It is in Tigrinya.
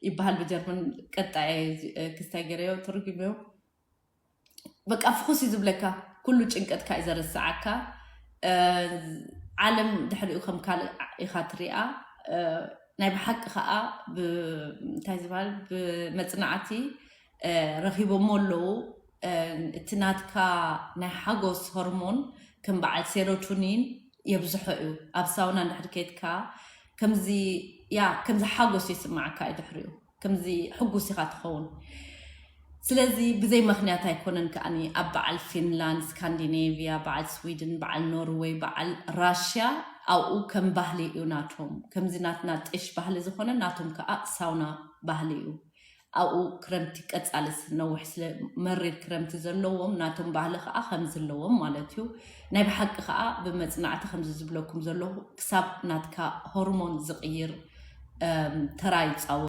ይበሃል ብጀርመን። ቀጣይ ክስታይ ገረዮ ትርጉምዮ በቃ ፍኹስ እዩ ዝብለካ። ኩሉ ጭንቀትካ እዩ ዘረስዓካ። ዓለም ድሕሪኡ ከም ካልእ ኢኻ ትሪኣ። ናይ ብሓቂ ከዓ እንታይ ዝበሃል ብመፅናዕቲ ረኪቦሞ ኣለዉ። እቲ ናትካ ናይ ሓጎስ ሆርሞን ከም በዓል ሴሮቶኒን የብዝሖ እዩ። ኣብ ሳውና እንድሕር ከይድካ ከምዚ ያ ከምዚ ሓጎስ ይስማዓካ እዩ ድሕሪኡ። ከምዚ ሕጉስ ኢኻ ትኸውን። ስለዚ ብዘይ ምኽንያት ኣይኮነን ከኣኒ ኣብ በዓል ፊንላንድ፣ ስካንዲኔቪያ፣ በዓል ስዊድን፣ በዓል ኖርወይ፣ በዓል ራሽያ ኣብኡ ከም ባህሊ እዩ ናቶም። ከምዚ ናትና ጥሽ ባህሊ ዝኾነ ናቶም ከዓ ሳውና ባህሊ እዩ። ኣብኡ ክረምቲ ቀፃልስ ነዊሕ ስለ መሪር ክረምቲ ዘለዎም ናቶም ባህሊ ከዓ ከምዚ ኣለዎም ማለት እዩ። ናይ ብሓቂ ከዓ ብመፅናዕቲ ከምዚ ዝብለኩም ዘለኹ ክሳብ ናትካ ሆርሞን ዝቕይር ተራ ይፃወት።